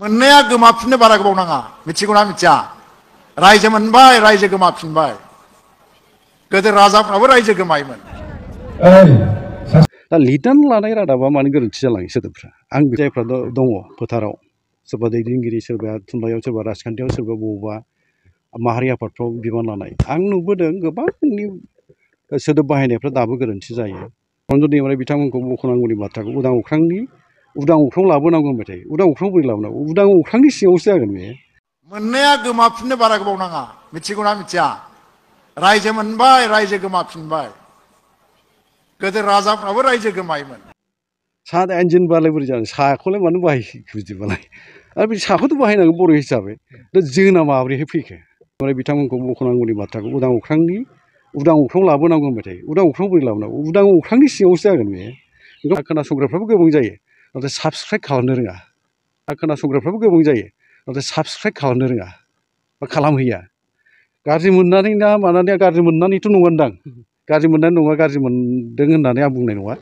मोननाया गोमाफिननो बारा गोबाव नाङा मिथिगौना मिथिया रायजो मोनबाय रायजो गोमाफिनबाय गोदो राजाफ्राबो रायजो गोमायोमोन दा लिरनानै लानाय रादाबा मानो गोरोन्थि जालाङो सोदोबफ्रा आं जायफ्रा दङ फोथाराव सोरबा दैदेनगिरि सोरबा थुनलाइयाव सोरबा राजखान्थियाव सोरबा बबेबा माहारि आफादफ्राव बिबान लानाय आं नुबोदों गोबांनि सोदोब बाहायनायफ्रा दाबो गोरोन्थि जायो रन्जन दैमारि बिथांमोनखौ मख'नांगौनि बाथ्राखौ उदां अख्रां लाबोनांगौ होनबाय थायो उदां अख्रां बोरै लाबोनांगौ उदां अख्रांनि सिङावसो जागोन बे मोननाया गोमाफिननो बारा गोबाव नाङा मिथिगौना मिथिया रायजो मोनबाय रायजो गोमाफिनबाय गोदो राजाफ्राबो रायजो गोमायोमोन सा दाइनजोनबालाय बोरै जानो साखौलाय मानो बाहायो बिदिबालाय आरो बे साखौथ' बाहायनांगौ बर' हिसाबै दा जोंना माब्रैहाय फैखो ओमफ्राय बिथांमोनखौ मख'नांगौनि बाथ्राखौ उदां अख्रां लाबोनांगौ होनबाय थायो उदां अख्रां बोरै लाबोनांगौ उदां अख्रांनि सिङावसो जागोन बे बेखौ खोनासंग्राफ्राबो गोबां जायो नाथाय साबसक्राइब खालामनो रोङा खोनासंग्राफ्राबो गोबां जायो नाथाय साबसक्राइब खालामनो रोङा बा खालामहैया गाज्रि मोननानै ना मानानै गाज्रि मोननानैथ' नङादां गाज्रि मोननानै नङा गाज्रि मोनदों होननानै आं बुंनाय नङा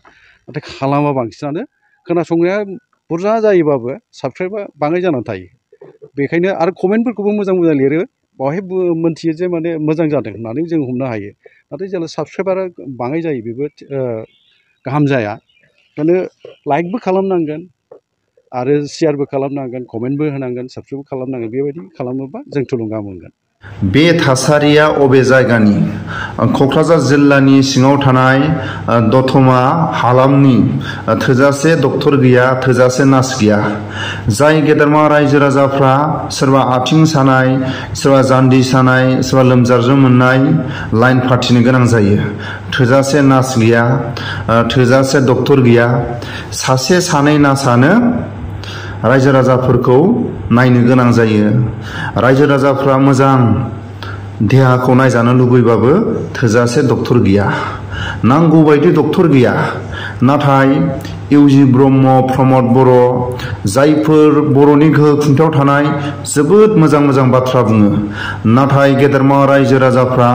नाथाय खालामा बांसिनानो खोनासंनाया बुरजा जायोबाबो साबसक्राइबा बाङाय जानानै थायो बेखायनो आरो कमेन्टफोरखौबो मोजां लिरो बावहाय मोनथियो जे माने मोजां जादों होननानै जों हमनो हायो नाथाय जेला साबसक्राइबारा बाङाय जायो बेबो गाहाम जाया ओंखायनो लाइकबो खालामनांगोन आरो शेयारबो खालामनांगोन कमेन्टबो होनांगोन साबसक्राइबबो खालामनांगोन बेबायदि खालामोबा जों थुलुंगा मोनगोन बे थासारिया अबे जायगानि क'क्राझार जिल्लानि सिङाव थानाय दतमा हालामनि थोजासे डक्टर गैया थोजासे नार्स गैया जाय गेदेरमा रायजो राजाफ्रा सोरबा आथिं सानाय सोरबा जान्जि सानाय सोरबा लोमजाज्रोम मोननाय लाइन फाथिनो गोनां जायो थोजासे नार्स गैया थोजासे डक्टर गैया सासे सानै नार्सआनो रायजो राजाफोरखौ नायनो गोनां जायो रायजो राजाफ्रा मोजां देहाखौ नायजानो लुबैबाबो थोजासे डक्टर गैया नांगौ बायदि डक्टर गैया नाथाय इउजि ब्रह्म प्रमद बर' जायफोर बर'नि गोहो खुंथायाव थानाय जोबोद मोजां बाथ्रा बुङो नाथाय गेदेरमा रायजो राजाफ्रा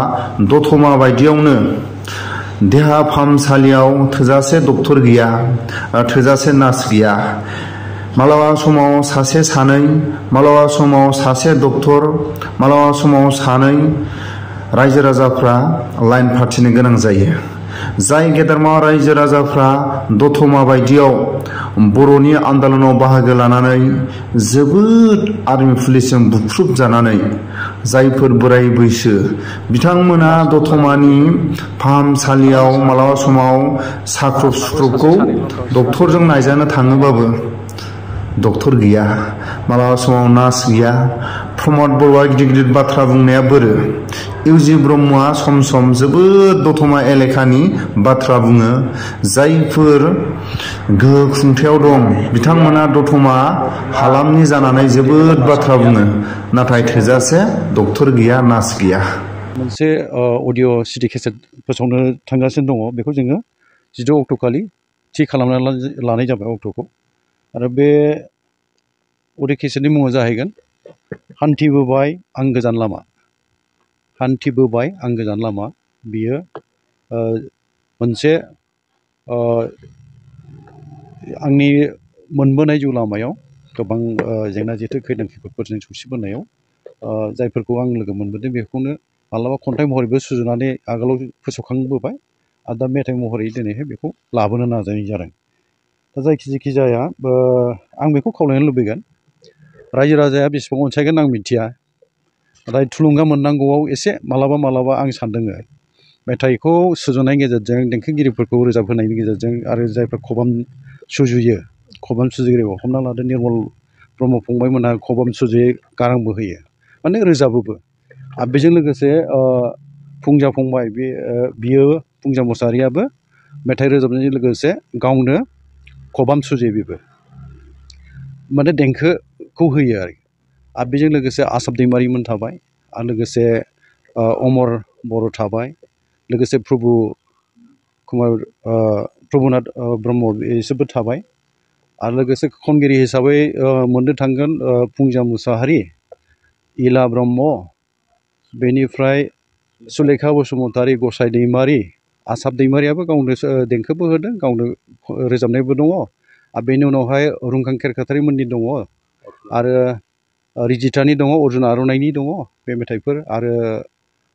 दतमा बायदियावनो देहा फाहामसालियाव थोजासे डक्टर गैया थोजासे नार्स गैया मालाबा समाव सासे सानै मालाबा समाव सासे डक्टर मालाबा समाव सानै रायजो राजाफ्रा लाइन फाथिनो गोनां जायो जाय गेदेरमा रायजो राजाफ्रा दतमा बायदियाव बर'नि आन्दलनाव बाहागो लानानै जोबोद आर्मि पुलिसजों बुख्रुब जानानै जायफोर बोराय बैसो बिथांमोना दतमानि फाहामसालियाव मालाबा समाव साख्रुब सुख्रुबखौ डक्टरजों नायजानो थाङोबाबो डक्टर गैया मालाबा समाव नार्स गैया प्रमद बर'आ गिदिर बाथ्रा बुंनाया बोरो इउजि ब्रह्मआ सम जोबोद दतमा एलेखानि बाथ्रा बुङो जायफोर गोहो खुंथायाव दं बिथांमोना दतमा हालामनि जानानै जोबोद बाथ्रा बुङो नाथाय थोजासे डक्टर गैया नार्स गैया मोनसे अडिअ सिडि केसेट फोसावनो थांगासिनो दङ बेखौ जोङो 16 अक्ट'खालि थि खालामनानै लानाय जाबाय अक्ट'खौ आरो बे अडिअ केसेटनि मुङा जाहैगोन हान्थिबोबाय आं गोजान लामा बियो मोनसे आंनि मोनबोनाय जिउ लामायाव गोबां जेंना जेथो खैदां खैफोदफोरजों सौसिबोनायाव जायफोरखौ आं लोगो मोनबोदों बेखौनो मालाबा खन्थाइ महरैबो सुजुनानै आगोलाव फोसावखांबोबाय आरो दा मेथाइ महरै दिनैहाय बेखौ लाबोनो नाजानाय जादों दा जायखि जाया आं बेखौ खावलायनो लुबैगोन रायजो राजाया बेसेबां अनसायगोन आं मिथिया नाथाय थुलुंगा मोननांगौआव एसे मालाबा आं सानदों मेथाइखौ सुजुनायनि गेजेरजों देंखोगिरिफोरखौ रोजाबहोनायनि गेजेरजों आरो जायफ्रा खबाम सुजुगिरि हमना लादो निर्मल ब्रह्म फंबायमोनहा खबाम सुजुयो गारांबो होयो माने रोजाबोबो आरो बेजों लोगोसे फुंजा फंबाय बियो फुंजा मोसाहारियाबो मेथाइ रोजाबनायजों लोगोसे गावनो खबाम सुजुयो बेबो माने देंखोखौ होयो आरो बेजों लोगोसे आसाब दैमारिमोन थाबाय आरो लोगोसे अमर बर' थाबाय लोगोसे प्रभुनाथ ब्रह्म बिसोरबो थाबाय आरो लोगोसे खनगिरि हिसाबै मोननो थांगोन फुंजा मुसाहारि इला ब्रह्म बेनिफ्राय सुलेखा बसुमतारी गसाइ दैमारि आसाब दैमारियाबो गावनो देंखोबो होदों गावनो रोजाबनायबो दङ आरो बेनि उनावहाय रुंखां खेरखातारिमोननि दङ आरो रिजितानि दङ, अर्जुन आर'नाइनि दङ बे मेथाइफोर, आरो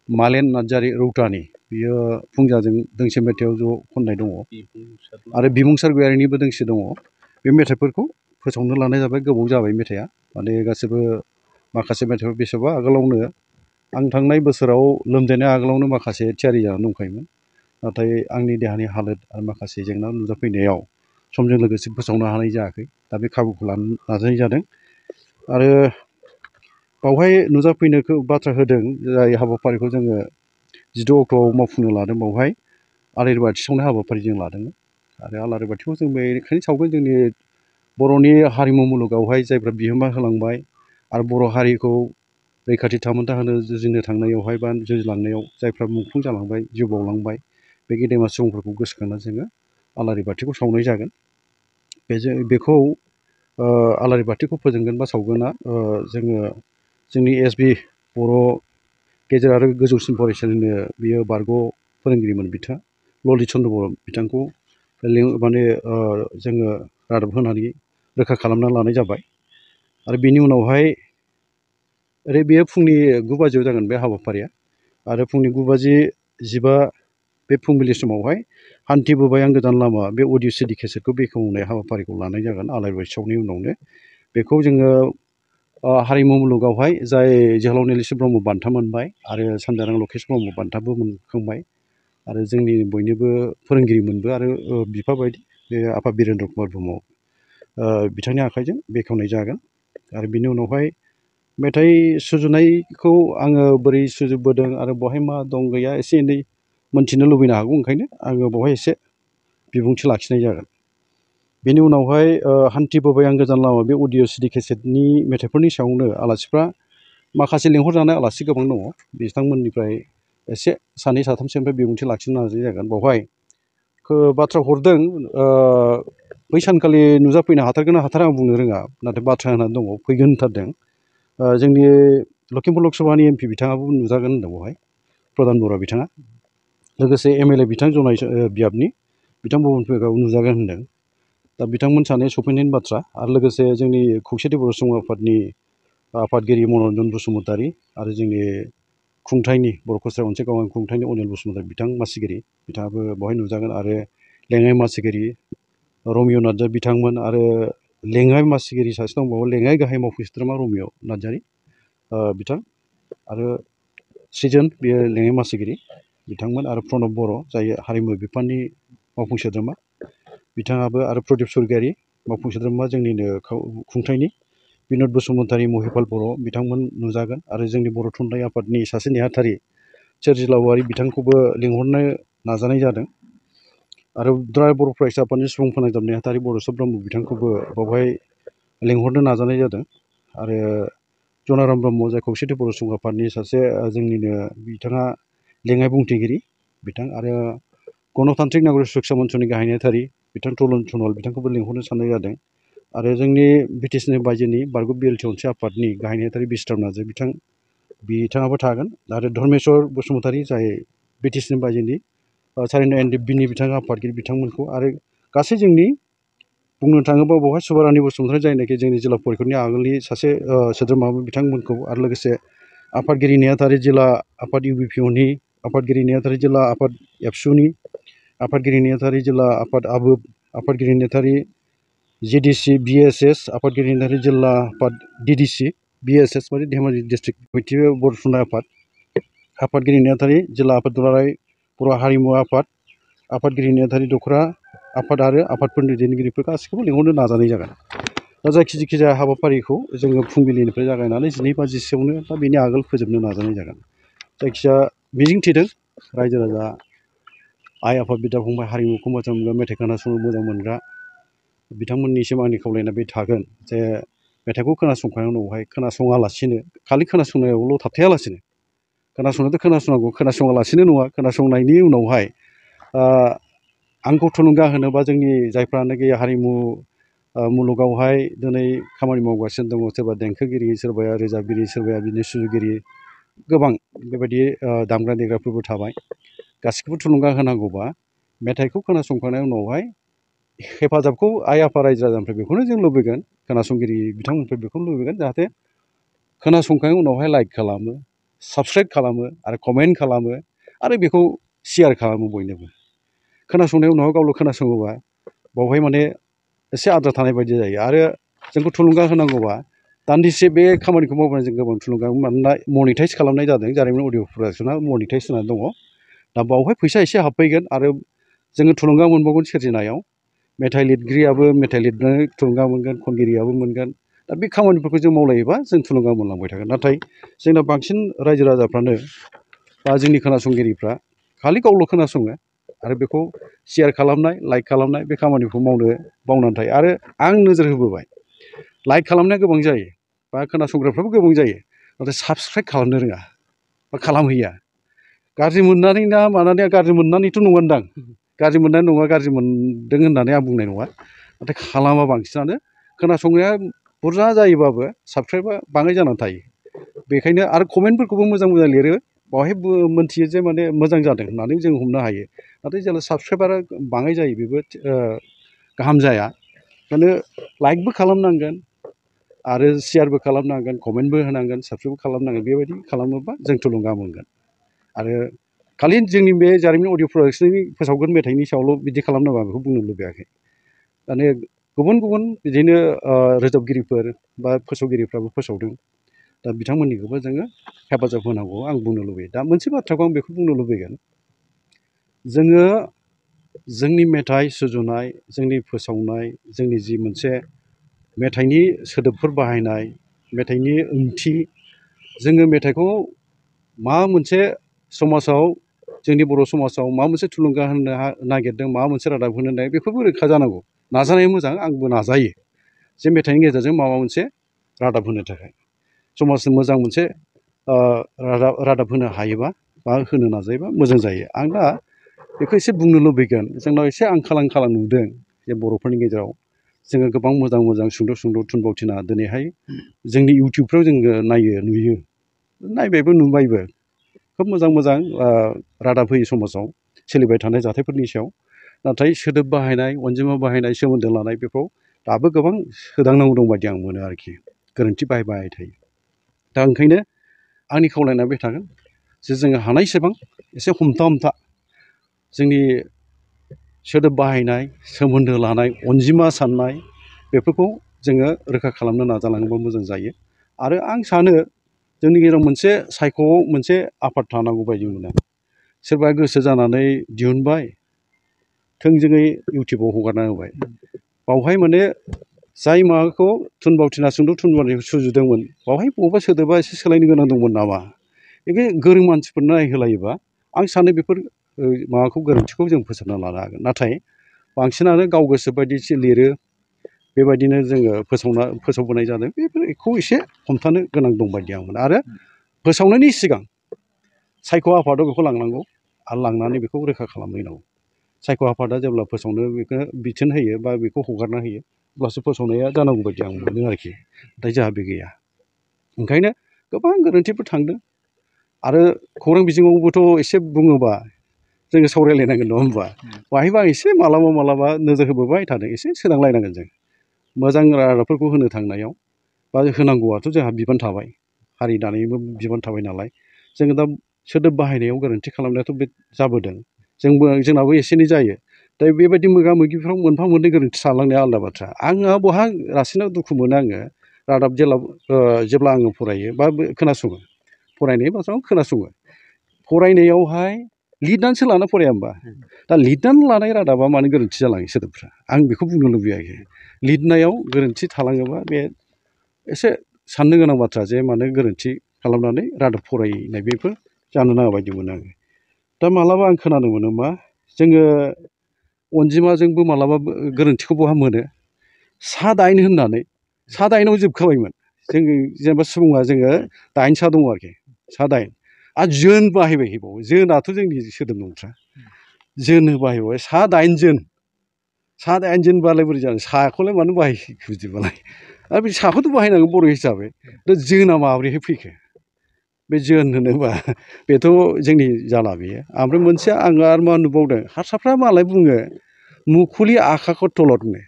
मालेन नार्जारि रौतानि बियो फुंजाजों दोंसे मेथाइआव ज' खननाय दङ, आरो बिमुंसार गयारिनिबो दोंसे दङ। बे मेथाइफोरखौ फोसावनो लानाय जाबाय। गोबाव जाबाय मेथाइआ, माने गासैबो माखासे मेथाइफोर बेसेबा आगोलावनो आं थांनाय बोसोराव लोमजानाय आगोलावनो माखासे थियारि जानानै दंखायोमोन। नाथाय आंनि देहानि हालोद आरो माखासे जेंना नुजाफैनायाव समजों लोगोसे फोसावनो हानाय जायाखै। दा बे खाबुखौ लानो नाजानाय जादों। आरो बावहाय नुजाफैनो बाथ्रा होदों, जाय हाबाफारिखौ जोङो 16 अक्ट'आव मावफुंनो लादों। बावहाय आलारि बाथि सावनाय हाबाफारि जों लादोंमोन, आरो आलारि बाथिखौ जों बेनिखायनो सावगोन, जोंनि बर'नि हारिमु मुलुगावहाय जायफ्रा बिहोमा होलांबाय आरो बर' हारिखौ रैखाथि थामोन्था होनो जुजिनो थांनायावहाय बा जुजिलांनायाव जायफ्रा मुंख्लं जालांबाय, जिउ बावलांबाय, बे गेदेमा सुबुंफोरखौ गोसोखांना जोङो आलारि बाथिखौ सावनाय जागोन। बेखौ आलारि बाथिखौ फोजोंगोन बा सावगोना जोङो जोंनि SB बर' गेजेर आरो गोजौसिन फरायसालिनो बियो बारग' फोरोंगिरिमोन बिथाङा ललित चन्द्र बर' बिथांखौ माने जोङो रादाब होनानै रोखा खालामना लानाय जाबाय। आरो बिनि उनावहाय बेयो फुंनि 9 बाजियाव जागोन बे हाबाफारिया, आरो फुंनि 9:15 बे फुंबिलि समावहाय हान्थिबोबाय आं गोदान लामा बे अडिअ CD केसेटखौ बेखेवनाय हाबाफारिखौ लानाय जागोन। आलारि बाथि सावनायनि उनावनो बेखौ जोङो हारिमु मुलुगावहाय जाय जोहोलाव नीलेश्वर ब्रह्म बान्था मोनबाय आरो सानजारां लकेश ब्रह्म बान्थाबो मोनखांबाय, आरो जोंनि बयनिबो फोरोंगिरिमोनबो आरो बिफा बायदि बे आफा बिरेन्द्र कुमार ब्रह्म बिथांनि आखाइजों बेखेवनाय जागोन। आरो बिनि उनावहाय मेथाइ सुजुनायखौ आङो बोरै सुजुबोदों आरो बहाय मा दं गैया एसे एनै मोनथिनो लुबैनो हागौ, ओंखायनो आङो बेवहाय एसे बिबुंथि लाखिनाय जागोन। बेनि उनावहाय हान्थिबोबाय आं गोजान लामा बे अडिअ CD केसेटनि मेथाइफोरनि सायावनो आलासिफ्रा माखासे लेंहरजानाय आलासि गोबां दङ, बिथांमोननिफ्राय एसे सानै साथामसोनिफ्राय बिबुंथि लाखिनो नाजानाय जागोन। बेवहाय बाथ्रा हरदों, बै सानखालि नुजाफैनो हाथारगोन ना हाथारा आं बुंनो रोङा, नाथाय बाथ्रा होनानै दङ फैगोन होनथारदों। जोंनि लखिमपुर लकसभानि MP बिथाङाबो नुजागोन होनदों बेवहाय, प्रधान बर' बिथाङा, लोगोसे MLA बिथां जनाय बियाबनि बिथां बबन पेगाव नुजागोन होनदों। दा बिथांमोन सानै सफैनायनि बाथ्रा, आरो लोगोसे जोंनि खौसेथि बर' सुबुं आफादनि आफादगिरि मनरन्जन बसुमतारी आरो जोंनि खुंथायनि बर' खसारिया मोनसे गावारि खुंथायनि अनिल बसुमतारी बिथां मासिगिरि बिथाङाबो बेवहाय नुजागोन, आरो लेङाइ मासिगिरि रमिय' नार्जारी बिथांमोन, आरो लेङाइ मासिगिरि सासे दंबावो, लेङाइ गाहाय मावफुं सोद्रोमा रमिय' नार्जारी बिथां, आरो सृजन बेयो लेङाइ मासिगिरि बिथांमोन, आरो प्रणब बर' जाय हारिमु बिफाननि मावफुं सोद्रोमा बिथाङाबो, आरो प्रदीप स्वर्गियारी मावफुं सोद्रोमा जोंनिनो खुंथायनि, बिनद बसुमतारी, महिपाल बर' बिथांमोन नुजागोन, आरो जोंनि बर' थुनलाइ आफादनि सासे नेहाथारि सोरजिला औवारी बिथांखौबो लिंहरनो नाजानाय जादों, आरो दुलाराय बर' फरायसा आफादनि सुबुं फोनांजाब नेहाथारि बड'सा ब्रह्म बिथांखौबो बेवहाय लिंहरनो नाजानाय जादों। आरो जनाराम ब्रह्म जाय खौसेथि बर' सुबुं आफादनि सासे जोंनिनो बिथाङा लेङाइ बुंथिगिरि बिथां, आरो गणतान्त्रिक नागरिक सुरक्षा मन्चनि गाहाय नेहाथारि बिथां तरुन सनवाल बिथांखौबो लिंहरनो साननाय जादों। आरो जोंनि BTSनि बायजोनि बारग' BLT अनसुं आफादनि गाहाय नेहाथारि बिस्राम नार्जारी बिथाङाबो थागोन, आरो धर्मेश्वर बसुमतारी जाय BTSनि बायजोनि सारिना NDFBनि बिथाङा आफादगिरि बिथांमोनखौ, आरो गासै जोंनि बुंनो थाङोब्ला बेवहाय सुभारानि बसुमतारी जायनाखि जोंनि जिल्ला परिषदनि आगोलनि सासे सोद्रोमामोन बिथांमोनखौ, आरो लोगोसे आफादगिरि नेहाथारि जिल्ला आफाद UBPOनि आफादगिरि नेहाथारि जिल्ला आफाद एबसुनि आफादगिरि नेहाथारि जिल्ला आफाद आबोब, आफादगिरि नेहाथारि JDC BSS, आफादगिरि नेहाथारि जिल्ला आफाद DDC BSS माने धेमाजि डिस्ट्रिक्ट कमिटि बर' थुनलाइ आफाद, आफादगिरि नेहाथारि जिल्ला आफाद दुलाराय बर' हारिमु आफाद, आफादगिरि नेहाथारि दख'रा आफाद, आरो आफादफोरनि दैदेनगिरिफोर गासैखौबो लिंहरनो नाजानाय जागोन। दा जायखिजाया हाबाफारिखौ जोङो फुंबिलिनिफ्राय जागायनानै 12 बाजिसोआवनो बा बेनि आगोल फोजोबनो नाजानाय जागोन। जायखिजाया मिजिं थिदों रायजो राजा, आइ आफा, बिदा फंबाय, हारिमुखौ मोजां मोनग्रा, मेथाइ खोनासंनो मोजां मोनग्रा बिथांमोननिसिम आंनि खावलायनाया बे थागोन जे मेथाइखौ खोनासंखांनायनि उनावहाय खोनासङालासिनो, खालि खोनासंनायावल' थाबथायालासिनो, खोनासंनायाथ' खोनासंनांगौ, खोनासङालासिनो नङा, खोनासंनायनि उनावहाय आंखौ थुलुंगा होनोबा जोंनि जायफ्रानोखि हारिमु मुलुगावहाय दिनै खामानि मावगासिनो दङ, सोरबा देंखोगिरि, सोरबाया रोजाबगिरि, सोरबाया बिदिनो सुजुगिरि, गोबां बेबायदि दामग्रा देग्राफोरबो थाबाय, गासिखौबो थुलुंगा होनांगौबा मेथाइखौ खोनासंखांनायनि उनावहाय हेफाजाबखौ आइ आफा रायजो राजानिफ्राय बेखौनो जों लुबैगोन खोनासंगिरि बिथांमोननिफ्राय बेखौनो लुबैगोन जाहाथे खोनासंखांनायनि उनावहाय लाइक खालामो साबस्क्राइब खालामो आरो कमेन्ट खालामो आरो बेखौ शेयार खालामो बयनोबो खोनासंनायनि उनाव गावल' खोनासङोबा बावहाय माने एसे आद्रा थानाय बायदि जायो आरो जोंखौ थुलुंगा होनांगौबा दान्दिसे बे खामानिखौ मावब्लानो जों गोबां थुलुंगा मानोना मनिटाइज खालामनाय जादों जारिमिन अडिअ प्रडाक्सना मनिटाइज जानानै दङ दा बावहाय फैसा एसे हाबफैगोन आरो जोङो थुलुंगा मोनबावगोन सोरजिनायाव मेथाइ लिरगिरियाबो मेथाइ लिरनो थुलुंगा मोनगोन खनगिरियाबो मोनगोन दा बे खामानिफोरखौ जों मावलायोबा जों थुलुंगा मोनलांबाय थागोन नाथाय जोंना बांसिन रायजो राजाफ्रानो बा जोंनि खोनासंगिरिफ्रा खालि गावल' खोनासङो आरो बेखौ शेयार खालामनाय लाइक खालामनाय बे खामानिखौ मावनो बावनानै थायो आरो आं नोजोर होबोबाय लाइक खालामनाया गोबां जायो बा खोनासंग्राफ्राबो गोबां जायो नाथाय साबस्क्राइब खालामनो रोङा बा खालामहैया गाज्रि मोननानै ना मानानै गाज्रि मोननानैथ' नङादां गाज्रि मोननाय नङा गाज्रि मोनदों होननानै आं बुंनाय नङा नाथाय खालामा बांसिनानो खोनासंनाया बुरजा जायोबाबो साबस्क्राइबा बाङाय जानानै थायो बेखायनो आरो कमेन्टफोरखौबो मोजां मोजां लिरो बावहाय मोनथियो जे माने मोजां जादों होननानै जों हमनो हायो नाथाय जेब्ला साबस्क्राइबारा बाङाय जायो बेबो गाहाम जाया माने लाइकबो खालामनांगोन आरो शेयारबो खालामनांगोन कमेन्टबो होनांगोन साबस्क्राइबबो खालामनांगोन बेबायदि खालामोबा जों थुलुंगा मोनगोन आरो खालि जोंनि बे जारिमिन अडिअ प्रडाक्सननि फोसावगोन मेथाइनि सायावल' बिदि खालामनांगौ आं बेखौ बुंनो लुबैयाखै माने गुबुन गुबुन बिदिनो रोजाबगिरिफोर बा फोसावगिरिफ्राबो फोसावदों दा बिथांमोननिखौबो जोङो हेफाजाब होनांगौ आं बुंनो लुबैयो दा मोनसे बाथ्राखौ आं बेखौ बुंनो लुबैगोन जोङो जोंनि मेथाइ सुजुनाय जोंनि फोसावनाय जोंनि जि मोनसे मेथाइनि सोदोबफोर बाहायनाय मेथाइनि ओंथि जोङो मेथाइखौ मा मोनसे समाजाव जोंनि बर' समाजाव मा मोनसे थुलुंगा होनो नागिरदों मा मोनसे रादाब होनो नागिरदों बेफोरबो रोखा जानांगौ नाजानाया मोजां आंबो नाजायो जे मेथाइनि गेजेरजों माबा मोनसे रादाब होनो थाखाय समाजनो मोजां मोनसे रादाब होनो हायोबा बा होनो नाजायोबा मोजां जायो आं दा बेखौ एसे बुंनो लुबैगोन जोंनाव एसे आंखाल नुदों जे बर'फोरनि गेजेराव जोङो गोबां मोजां मोजां सुंद' थुनफावथिना दिनैहाय जोंनि इउटुबफ्राव जोङो नुयो नायबायबो नुबायबो खोब मोजां रादाब होयो समाजाव सोलिबाय थानाय जाथायफोरनि सायाव नाथाय सोदोब बाहायनाय अनजिमा बाहायनाय सोमोन्दो लानाय बेफोराव दाबो गोबां सोदांनांगौ दं बायदि आं मोनो आरोखि गोरोन्थि बाहाय थायो दा ओंखायनो आंनि खावलायनाया बे थागोन जे जोङो हानायसेबां एसे हमथा जोंनि सोदोब बाहायनाय सोमोन्दो लानाय अनजिमा साननाय बेफोरखौ जोङो रोखा खालामनो नाजालाङोबा मोजां जायो आरो आं सानो जोंनि गेजेराव मोनसे आफाद थानांगौ बायदि मोनो सोरबा गोसो जानानै दिहुनबाय थोंजोङै इउटुबाव हगारना होबाय बावहाय माने जाय माबाखौ थुनफावथिना सुंद' थुनफावथिना सुजुदोंमोन बावहाय बबेबा सोदोबा एसे सोलायनो गोनां दंमोन नामा बेखौ गोरों मानसिफोरनो नायहोलायोबा आं सानो बेफोर माबाखौ गोरोन्थिखौ जों फोसाबना लानो हागोन नाथाय बांसिनानो गाव गोसो बायदि लिरो बेबायदिनो जोङो फोसावबोनाय जादों बेखौ एसे हमथानो गोनां दं बायदि आं मोनो आरो फोसावनायनि सिगां सायख' आफादाव बेखौ लांनांगौ आरो लांनानै बेखौ रोखा खालामहैनांगौ सायख' आफादा जेब्ला फोसावनो बेखौ बिथोन होयो बा बेखौ हगारना होयो अब्लासो फोसावनाया जानांगौ बायदि आं मोनो आरोखि नाथाय जोंहा बे गैया ओंखायनो गोबां गोरोन्थिफोर थांदों आरो खौरां बिजोङावबोथ' एसे बुङोबा जोङो सावरायलायनांगोन नङा होमबा बाहायबा एसे मालाबा नोजोर होबोबाय थादों एसे सोदांलायनांगोन जों मोजां रादाबफोरखौ होनो थांनायाव बा होनांगौआथ' जोंहा बिबान थाबाय हारि दानायनिबो बिबान थाबाय नालाय जोङो दा सोदोब बाहायनायाव गोरोन्थि खालामनायाथ' बे जाबोदों जोंनाबो एसे एनै जायो दा बेबायदि मोगा मोगिफ्राव मोनफा मोननै गोरोन्थि थालांनाया आलादा बाथ्रा आंहा बहा रासिनाव दुखु मोनो आङो रादाब जेब्ला आङो फरायो बा खोनासङो फरायनाय बाथ्राखौ खोनासङो फरायनायावहाय लिरनानैसो लाना फराया होमबा दा लिरनानै लानाय रादाबा मानो गोरोन्थि जालाङो सोदोबफ्रा आं बेखौ बुंनो लुबैयाखै लिरनायाव गोरोन्थि थालाङोबा बे एसे साननो गोनां बाथ्रा जे मानो गोरोन्थि खालामनानै रादाब फरायनाय बेफोर जानो नाङा बायदि मोनो आङो दा मालाबा आं खोनानो मोनो मा जोङो अनजिमाजोंबो मालाबा गोरोन्थिखौ बहा मोनो 7-8 होननानै 7-8आव जोबखाबायमोन जोङो जेनेबा सुबुङा जोङो 8 दङ आरोखि 7-8 आरो जोन बाहायबावो जोनाथ' जोंनि सोदोब नंथ्रा जोन बाहायबावबाय 7-8 जोनबालाय बोरै जानो साखौलाय मानो बाहायखो बिदिबालाय आरो बे साखौथ' बाहायनांगौ बर' हिसाबै दा जोना माब्रैहाय फैखो बे जोन होनोबा बेथ' जोंनि जाला बेयो ओमफ्राय मोनसे आङो आरो मा नुबावदों हारसाफ्रा मालाय बुङो मुखुलि आखाखौ तलतनो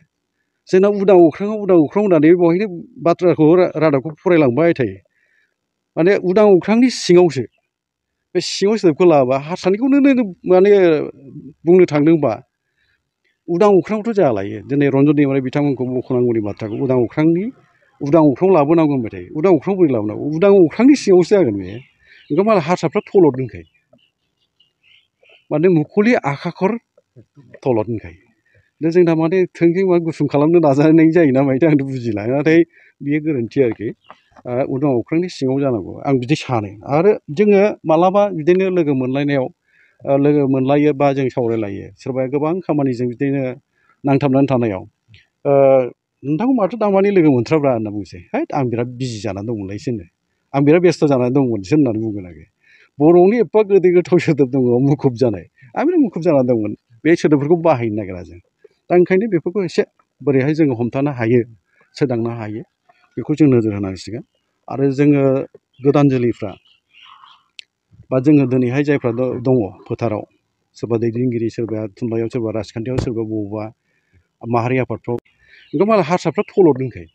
जोंना उदां अख्रां होननानै बेवहायनो बाथ्राखौ रादाबखौ फरायलांबाय थायो माने उदां अख्रांनि सिङावसो बे सिङाव सोदोबखौ लाबा हारसानिखौनो माने बुंनो थांदोंबा उदां अख्रांखौथ' जोंहा लायो दिनै रन्जन दैमारि बिथांमोनखौ मख'नांगौनि बाथ्राखौ उदां अख्राङाव लाबोनांगौ होनबाय थायो उदां अख्राङाव बोरै लाबोनांगौ उदां अख्रांनि सिङावसो जागोन बे ओंखायनो मालाय हारसाफ्रा तलत होनखायो माने मुखुलि आखाखर तलत होनखायो दा जोंना माने थोंजों मा गुसुं खालामनो नाजानाय जायो ना मायो आंथ' बुजिला नाथाय बियो गोरोन्थि आरोखि उदां अख्रांनि सिङाव जानांगौ आं बिदि सानो आरो जोङो मालाबा बिदिनो लोगो मोनलायो बा जों सावरायलायो सोरबाया गोबां खामानिजों बिदिनो नांथाबनानै थानायाव नोंथांखौ माथो दामानि लोगो मोनथ्राब्रा होनना बुंसै है आं बिराद बिजि जानानै दंमोनलायसो होनो आं बिराद बेस्थ' जानानै दंमोनसो होननानै बुंगोन आरो बर'नि एफा गोदै गोथाव सोदोब दङ मुखुब जानाय आं बिराद मुखुब जानानै दंमोन बे सोदोबफोरखौ बाहायनो नागिरा जों दा ओंखायनो बेफोरखौ एसे बोरैहाय जोङो हमथानो हायो सोदांनो हायो बेखौ जों नोजोर होनांसिगोन आरो जोङो गोदान जोलैफ्रा बा जोङो दिनैहाय जायफ्रा दङ फोथाराव सोरबा दैदेनगिरि सोरबा थुनलाइयाव सोरबा राजखान्थियाव सोरबा बबेबा माहारि आफादफ्राव ओंखायनो मालाय हारसाफ्रा तलत होनखायो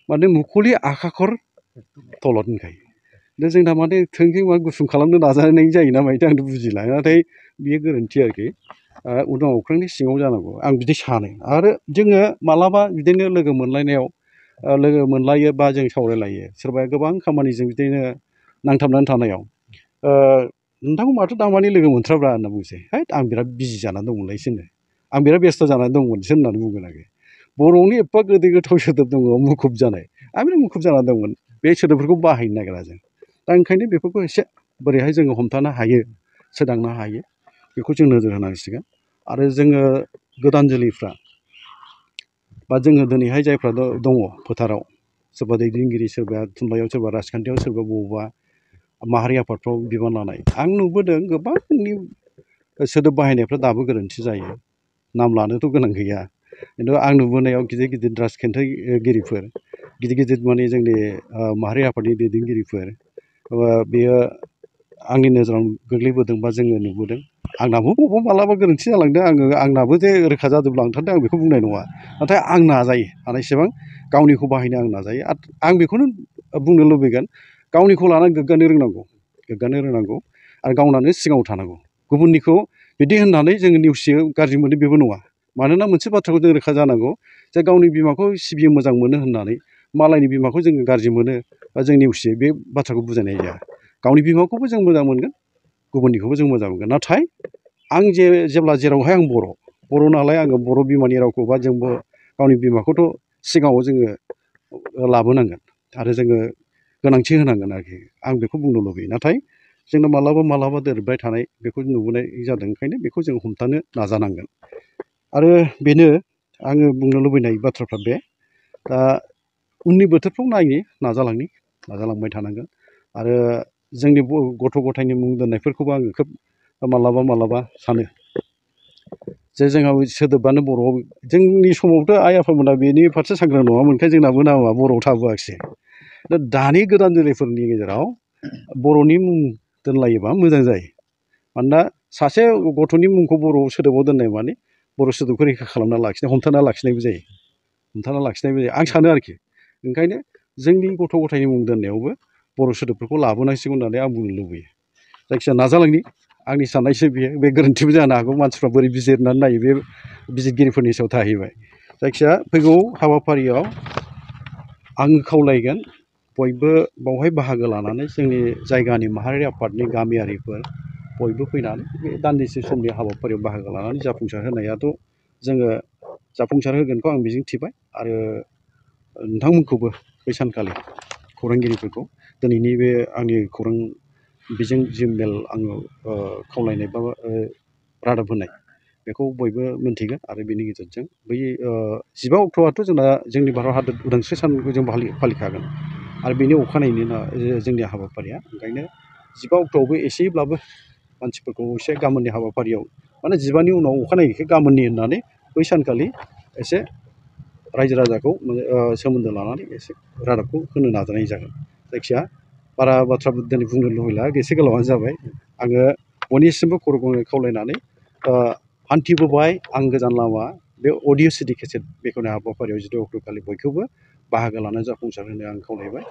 माने मुखुलि आखाखर तलत होनखायो दा जोंना माने थोंजों मा गुसुं खालामनो नाजानाय जायो ना मायो आंथ' बुजिला नाथाय बियो गोरोन्थि आरोखि उदां अख्रांनि सिङाव जानांगौ आं बिदि सानो आरो जोङो मालाबा बिदिनो लोगो मोनलायो बा जों सावरायलायो सोरबाया गोबां खामानिजों बिदिनो नांथाबनानै थानायाव नोंथांखौ माथो दामानि लोगो मोनथ्राब्रा होनना बुंसै है आं बिराद बिजि जानानै दंमोनलायसो होनो आं बिराद बेस्थ' जानानै दंमोनसो होननानै बुंगोन आरो बर'नि एफा गोदै गोथाव सोदोब दङ मुखुब जानाय आं बिराद मुखुब जानानै दंमोन बे सोदोबफोरखौ बाहायनो नागिरा जों दा ओंखायनो बेफोरखौ एसे बोरैहाय जोङो हमथानो हायो सोदांनो हायो बेखौ जों नोजोर होनांसिगोन आरो जोङो गोदान जोलैफ्रा बा जोङो दिनैहाय जायफ्रा दङ फोथाराव सोरबा दैदेनगिरि सोरबा थुनलाइयाव सोरबा राजखान्थियाव सोरबा बबेबा माहारि आफादफ्राव बिबान लानाय आं नुबोदों गोबांनि सोदोब बाहायनायफ्रा दाबो गोरोन्थि जायो नाम लानोथ' गोनां गैया खिन्थु आं नुबोनायाव गिदिर गिदिर राजखान्थिगिरिफोर गिदिर माने जोंनि माहारि आफादनि दैदेनगिरिफोर बेयो आंनि नोजोराव गोग्लैबोदों बा जोङो नुबोदों आंनाबो बबावबा मालाबा गोरोन्थि जालांदों आंनाबो जे रोखा जाजोबलांथारदों आं बेखौ बुंनाय नङा नाथाय आं नाजायो हानायसेबां गावनिखौ बाहायनो आं नाजायो आं बेखौनो बुंनो लुबैगोन गावनिखौ लानानै गोग्गानो रोंनांगौ आरो गावनानो सिगाङाव थानांगौ गुबुननिखौ बिदि होननानै जोङो नेवसियो गाज्रि मोनो बेबो नङा मानोना मोनसे बाथ्राखौ जों रोखा जानांगौ जे गावनि बिमाखौ सिबियो मोजां मोनो होननानै मालायनि बिमाखौ जोङो गाज्रि मोनो बा जों नेवसियो बे बाथ्राखौ बुजायनाय जाया गावनि बिमाखौबो जों मोजां मोनगोन गुबुननिखौबो जों मोजां मोनगोन नाथाय आं जेरावहाय आं बर' नालाय आङो बर' बिमानि रावखौ बा जोंबो गावनि बिमाखौथ' सिगाङाव जोङो लाबोनांगोन आरो जोङो गोनांथि होनांगोन आरोखि आं बेखौ बुंनो लुबैयो नाथाय जोंनो मालाबा दोरबाय थानाय बेखौ नुबोनाय जादों ओंखायनो बेखौ जों हमथानो नाजानांगोन आरो बेनो आङो बुंनो लुबैनाय बाथ्राफ्रा बे दा उननि बोथोरफ्राव नाजालांबाय थानांगोन आरो जोंनि गथ' गथायनि मुं दोननायफोरखौबो आङो खोब मालाबा सानो जे जोंहा सोदोबानो बर'आव जोंनि समावथ' आइ आफामोना बेनि फारसे सांग्रां नङामोनखाय जोंनाबो नामा बर'आव थाबोआखिसै दा दानि गोदान जोलैफोरनि गेजेराव बर'नि मुं दोनलायोबा मोजां जायो मानोना सासे गथ'नि मुंखौ बर' सोदोबाव दोननाय माने बर' सोदोबखौ रैखा खालामना हमथाना लाखिनायबो जायो आं सानो आरोखि ओंखायनो जोंनि गथ' गथायनि मुं दोननायावबो बर' सोदोबफोरखौ लाबोनांसिगौ होननानै आं बुंनो लुबैयो जायखिजाया नाजालांनि आंनि साननायसो बियो बे गोरोन्थिबो जानो हागौ मानसिफ्रा बोरै बिजिरनानै नायो बे बिजिरगिरिफोरनि सायाव थाहैबाय जायखिजाया फैगौ हाबाफारियाव आं खावलायगोन बयबो बावहाय बाहागो लानानै जोंनि जायगानि माहारि आफादनि गामियारिफोर बयबो फैनानै बे दान्दिसे समनि हाबाफारियाव बाहागो लानानै जाफुंसार होनायाथ' जोङो जाफुंसार होगोनखौ आं मिजिं थिबाय आरो नोंथांमोनखौबो बै सानखालि खौरांगिरिफोरखौ दिनैनि बे आंनि खौरां बिजों जि मेल आङो खावलायनाय बा रादाब होनाय बेखौ बयबो मिन्थिगोन आरो बेनि गेजेरजों बै 15 अक्ट'आथ' जोंना जोंनि भारत हादर उदांस्रि सानखौ जों फालिखागोन आरो बेनि अखानायैनो जोंनि हाबाफारिया ओंखायनो 15 अक्ट'आवबो एसेब्लाबो मानसिफोरखौ एसे गाबोननि हाबाफारियाव माने 15नि उनाव अखानायैखाय गाबोननि होननानै बै सानखालि एसे रायजो राजाखौ सोमोन्दो लानानै एसे रादाबखौ होनो नाजानाय जागोन जायखिया बारा बाथ्रा दिनै बुंनो लुबैला एसे गोलावानो जाबाय आङो बयनिसिमबो खर' गंनै खावलायनानै हान्थिबोबाय आं गोजान लामा बे अडिअ सिडि केसेट बेखेवनाय हाबाफारियाव 16 अक्ट'खालि बयखौबो बाहागो लानो जाफुंसार होनो आं खावलायबाय।